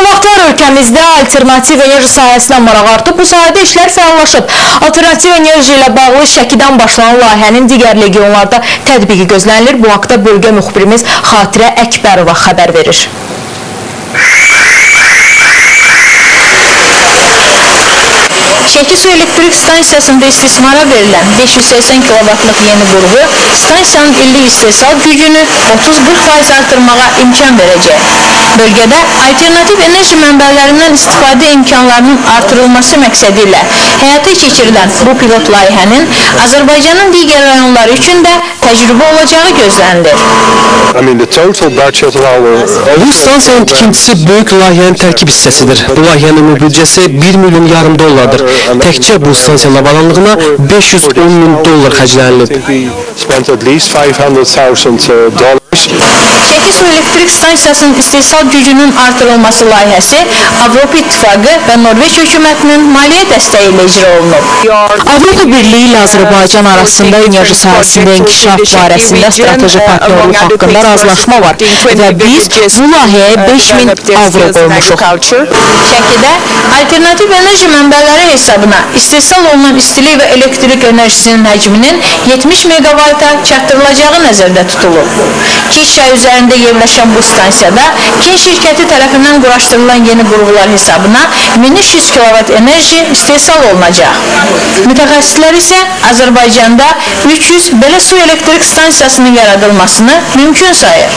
Son vaxtlar ölkəmizdə alternativ enerji sahəsinə maraq artıb, bu sahədə işlər fəallaşıb. Alternativ enerji ilə bağlı Şəkidən başlanan layihənin digər regionlarda tətbiqi gözlənilir. Bu haqda bölgə müxbirimiz Xatirə Əkbərova xəbər verir. Şəki su elektrik stansiyasında istismara verilən 580 kilovatlıq yeni qurğu stansiyanın illik istehsal gücünü 30-40% artırmağa imkan verəcək. Bölgədə alternativ enerji mənbələrindən istifadə imkanlarının artırılması məqsədi ilə həyata keçirilən bu pilot layihənin Azərbaycanın digər rayonları üçün də təcrübə olacağı gözlənilir. Bu stansiyanın tikintisi böyük layihənin tərkib hissəsidir. Bu layihənin ümumi büdcəsi 1,5 milyon dollardır. Təkcə bu stansiyanın avadanlığına 510 min dollar xərclənilib. Şəki su elektrik stansiyasının istehsal gücünün artırılması layihəsi Avropa İttifaqı və Norveç hökumətinin maliyyə dəstəyi ilə icra olunub. Avropa Birliyi ilə Azərbaycan arasında enerji sahəsində inkişaf barəsində strateji partnyorluq haqqında razılaşma var və biz bu layihəyə 5000 avro qoymuşuq. Şəkidə alternativ enerji mənbələri hesabına istehsal olunan istilik və elektrik enerjisinin həcminin 70 meqavalta çatdırılacağı nəzərdə tutulub. Kiş çayı üzərində yerləşən bu stansiyada Kin şirkəti tərəfindən quraşdırılan yeni qurğular hesabına 1300 kilovat enerji istehsal olunacaq. Mütəxəssislər isə Azərbaycanda 300 belə su elektrik stansiyasının yaradılmasını mümkün sayır.